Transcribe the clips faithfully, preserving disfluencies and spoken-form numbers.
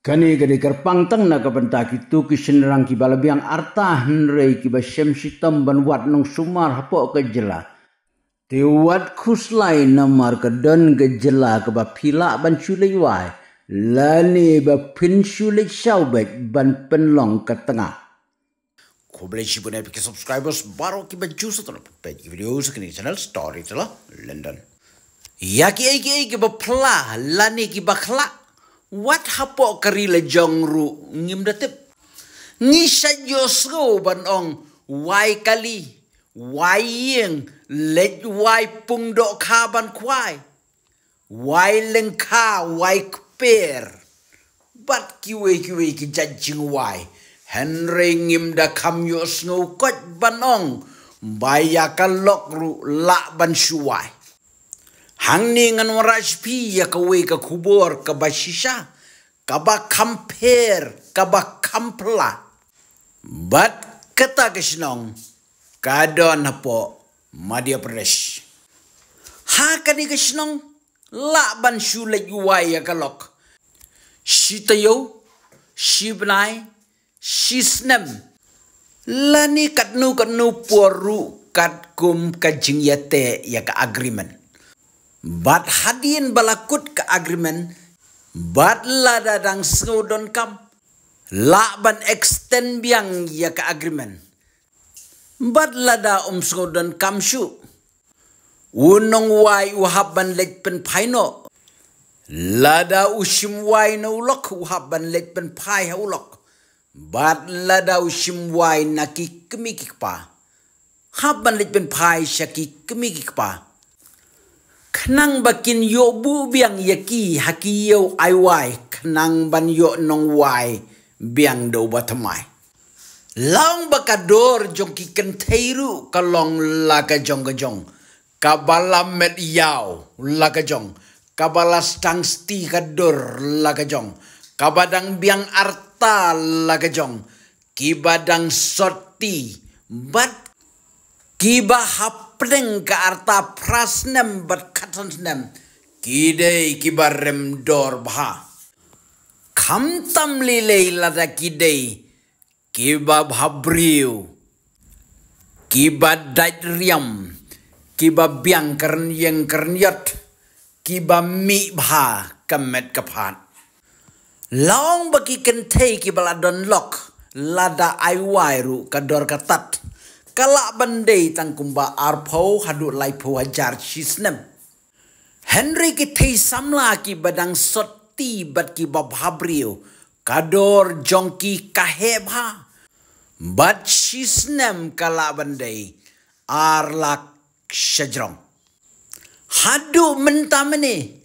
Kane ka dei kyrpang tang na ka bynta kito ki shynrang kiba la biang arta hynrei kiba shem shitom ban wad nongsumar hapoh ka jylla. Te wat khuslai namar ka don ka jylla kaba phi lah ban shu leit wai lane ba phin shu leit shaw beit ban pynlong ka tnga. Khublei shibun ïa phi ki subscribers baroh kiba ju sa tnat peit ki video sa kane ka channel Storyteller London. Ïa kiei kiei kiba pla lane kiba khla wat hapoh ka ri la jong ruh ngim da tip. Ngi sa ïohsngew ban ong wai kali, wai ïing, leit wai pung dohkha ban khwai, wai lyngkha, wai kper bad kiwei kiwei ki jait jingwai. Hynrei ngim da kham ïohsngew koit ban ong ba ïa ka lok ruh lah ban shu wai. Hangne ngan wanrah sha phi ïa kawei ka khubor kaba shisha, kaba kham pher, kaba kham pla. Bad kata ka shnong ka don hapoh Madhya Pradesh. Ha kane ka shnong lah ban shu leit wai ïa ka lok shi taïew, shi bnai, shi snem lane katno katno por ruh katkum ka jingïateh ïa ka agreement. Bad hadien ba la kut ka agreement bad lada dang sngew donkam lah ban extend biang ïa ka agreement. Bad lada um sngew donkam shuh, u nongwai u hap ban leit pynphai noh. Lada u shim wai na u lok u hap ban leit pynphai ha u lok. Bad lada u shim wai na ki kmie ki kpa, hap ban leit pynphai sha ki kmie ki kpa. Khnang ba kin ïoh buh biang ïa ki ha ki ïew ai wai, khnang ban ïoh nongwai biang da uba thymmai. La ong ba ka dor jong ki kynthei ruh ka long la ka jong ka jong, kaba la met ïaw la ka jong, kaba la sdang sti ka dur la ka jong, kaba dang biang arta la ka jong, kiba dang sotti bad kiba hapdeng ka arta phra snem bad khatsan snem, ki dei kiba rem dor bha. Khamtam lei lei lada ki dei kiba bha briew, kiba dait riam, kiba biang kren ïeng kren ïot, kiba mih bha ka met ka phad. La ong ba ki kynthei kiba la don lok lada ai wai ruh ka dor ka tad ka lah ban dei tang kumba arphew haduh laiphew hajar shi snem. Hynrei ki thei samla kiba dang sotti bad kiba bha briew ka dor jong ki ka heh bha. Bad shi snem ka lah ban dei ar lak shajrong. Haduh mynta mynne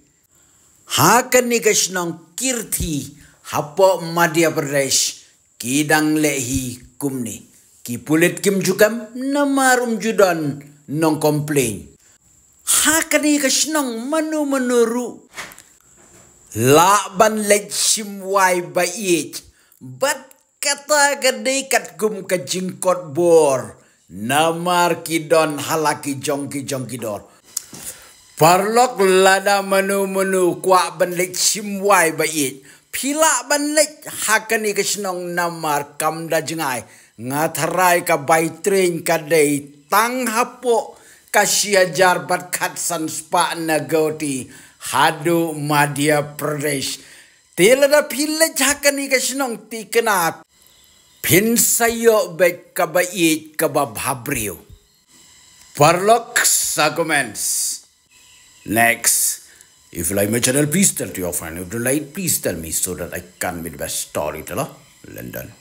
ha kane ka shnong Kirthi hapoh Madhya Pradesh ki dang leh hi kumne. Ki pulit kim ju kem namar um ju don nong complain. Ha kane ka shnong mano mano ruh lah ban leit shim wai ba ïeit bad kata ka dei katkum ka jingkot bor namar ki don ha la ki jong ki jong ki dor. Paralok, lada mano mano kwah ban leit shim wai ba ïeit, phi lah ban leit ha kane ka shnong namar kam da jngai. Nga tharai ka bai train ka dei tang hapoh ka shi hajar bad khatsan spah na Guwahati haduh Madhya Pradesh. Te lada phi leit ha kane ka shnong te kane phin sa ïoh beit kaba ïeit kaba bha briew. Paralok, sa comments. Next, if you like my channel, please tell to your friend. If you don't like, please tell me so that I can be the best storyteller. London.